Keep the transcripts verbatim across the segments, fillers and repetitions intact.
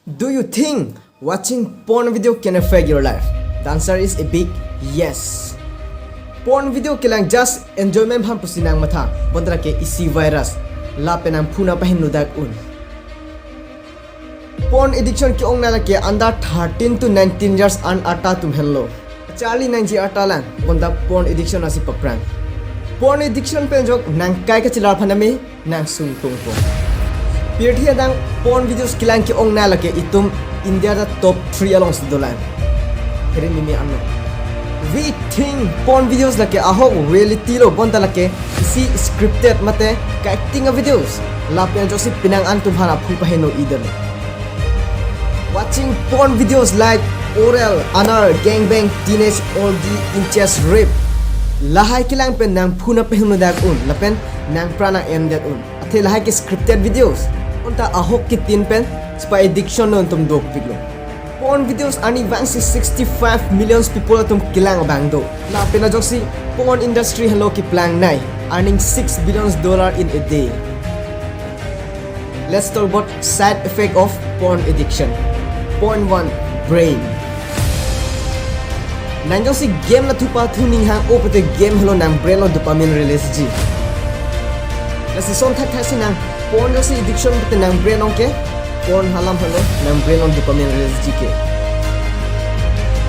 Do you think watching porn video can affect your life? The answer is a big yes. Porn video kelang just enjoyment aphan pusi nangmatha, bonta lake isi virus lapen nangphu nangpahingno dak un. Porn addiction ke-ongnei lake under thirteen to nineteen years an arta atum henlo. Charli nangji arta lang, bonta porn addiction asi paphrang. Porn addiction pen ajok nangkai kachelar aphan tame nangsung krungpo. Pirthe adang porn videos kelang ke-ongnei lake itum India ta top three alongsi dolang. Phere meme ano. We think porn videos lake ahok reality lo, bonta lake isi scripted mate ka-acting a-videos. Lapen ajoksi penang an atum aphan aphu pahingno idel. Watching porn videos like oral, anal, gangbang, teenage orgy, incest, rape, lahai kelang pen nangphu nangpahingno dak un, lapen nangpran nang-endet un. Athe lahai ke scripted videos, bonta ahok kitin pen spa addiction non atum dopiklo. Porn videos arni vangsi sixty-five millions people atum kelang abang do. Lapen ajoksi porn industry henlo keplangnei, earning six billions dollar in a day. Let's talk about side effect of porn addiction. Point one, brain. Nang jongsi game nathu pathu ning hang-o pute game henlo nang brain along dopamine release ji. Lasi son thakthak si nang porn jongsi addiction pute nang brain along ke, porn alam henlo nang brain along dopamine release ji ke.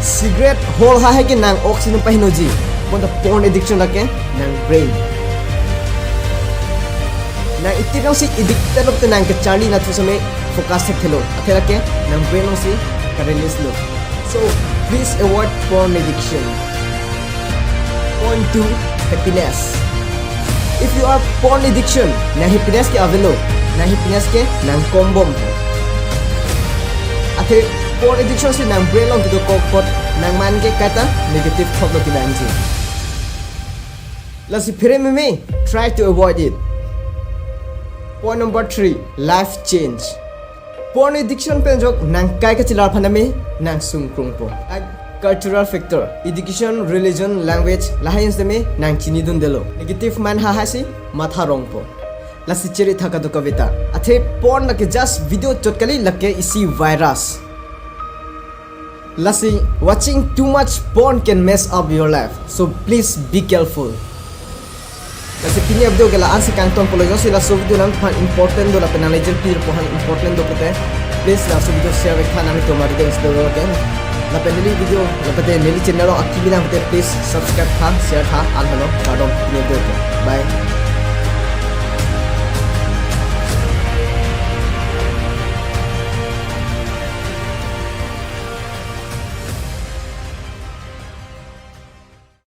Cigarette hol lahai ke nang oxygen pahingno ji, bonta porn addiction lake nang brain. Nang iti jongsi addicted lo pute nang kacharli nathu seme focus thekthelo, athe lake nang brain alongsi ka-release lo. So, please avoid porn addiction. Point two, happiness. If you are porn addiction, nang happiness ke avelo, nang happiness ke nangkombom. Athe porn addiction si nang brain along kedokok apot nang man ke kaita negative thought lo kenangji. Lasi phere meme, try to avoid it. Point number three, life change. Porn addiction pen ajok nangkai kachelar aphan tame nangsung krungpo. Like cultural factor, education, religion, language, lahai seme nangchinidundelo. Negative mind lahai si matha rongpo. Lasi chiri thak kadokave ta. Athe porn lake just video chot kali, lake isi virus. Lasi, watching too much porn can mess up your life. So please be careful. Lasi pini a-video ke la-ansi kangtonpolo, jongsi laso video nangphan important do lapen nangli jirpi jirpo aphan important do pute, please laso video share vektha nangtum arideng si dolo ke. Lapen neli video, lapen neli channel along akimi nang pute, please subscribe tha, share tha, an hano, kardom pini a-video ke. Bye.